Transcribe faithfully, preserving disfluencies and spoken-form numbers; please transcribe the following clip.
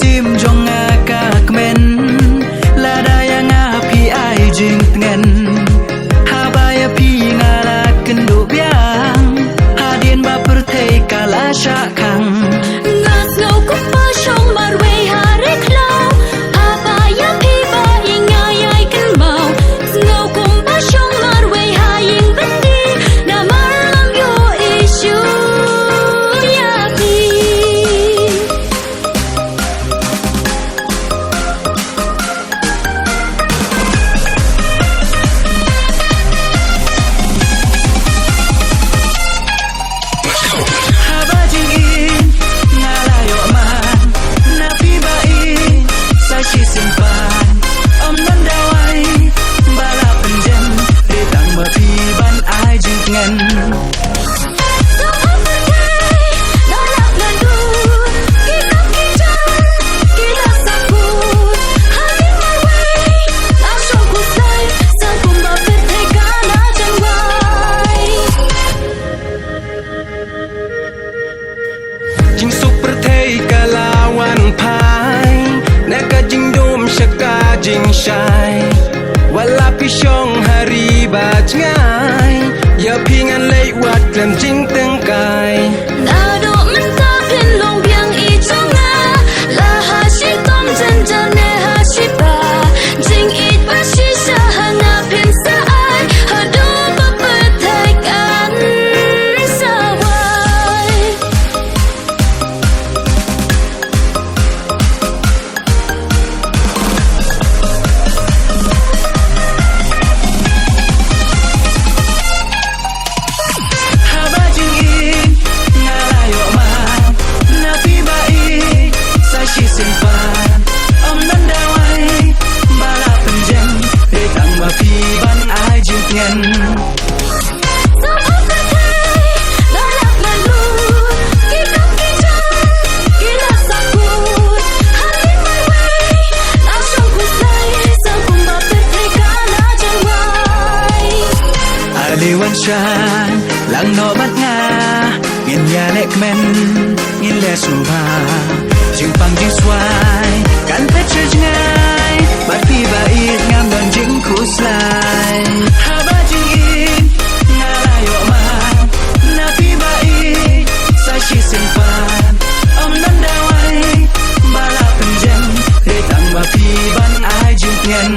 Tim jong nga ka kmen, lada ïa nga phi ai jingtngen. Haba ïa phi nga la kynduh biang, hadien ba pyrthei ka la shah khang. Nga sngew kumba shong marwei ha ri khlaw, haba ïa phi ba i nga ïai kynmaw. Sngew kumba shong marwei ha ïing byndi, namar lam ïohi shuh ïa phi. Haba jingim nga la ïoh man, na phi ba i sa shisien pan. Ym don dawai ba la pynjem, dei tang ba phi ban ai jingtngen. Jingsuk pyrthei ka la wan phai, na ka jingdum sha ka jingshai. Wat la phi shong ha ri ba jngai, ïa phi ngan leit wad khlem jingtengkai. Naduh mynta phin long biang i jong nga, la ha shitom jynjar ne ha shipa. Jingïeit ba shisha ha nga phin sa ai, haduh ba pyrthei kan sa wai. Haba jingim nga la ïoh man, na phi ba i sa shisien pan. Ym don dawai ba la pynjem, dei tang ba phi ban ai jingtngen. Ale wan shang lang noh bad nga, ngin ïaleh kmen, ngin leh sngewbha. Jingpang jingswai kan phet sha jngai, bad phi ba ïeit ngam don jingkhuslai. Haba jingim nga la ïoh man, na phi ba ïeit sa shisien pan. Ym don dawai ba la pynjem, dei tang ba phi ban ai jingtngen.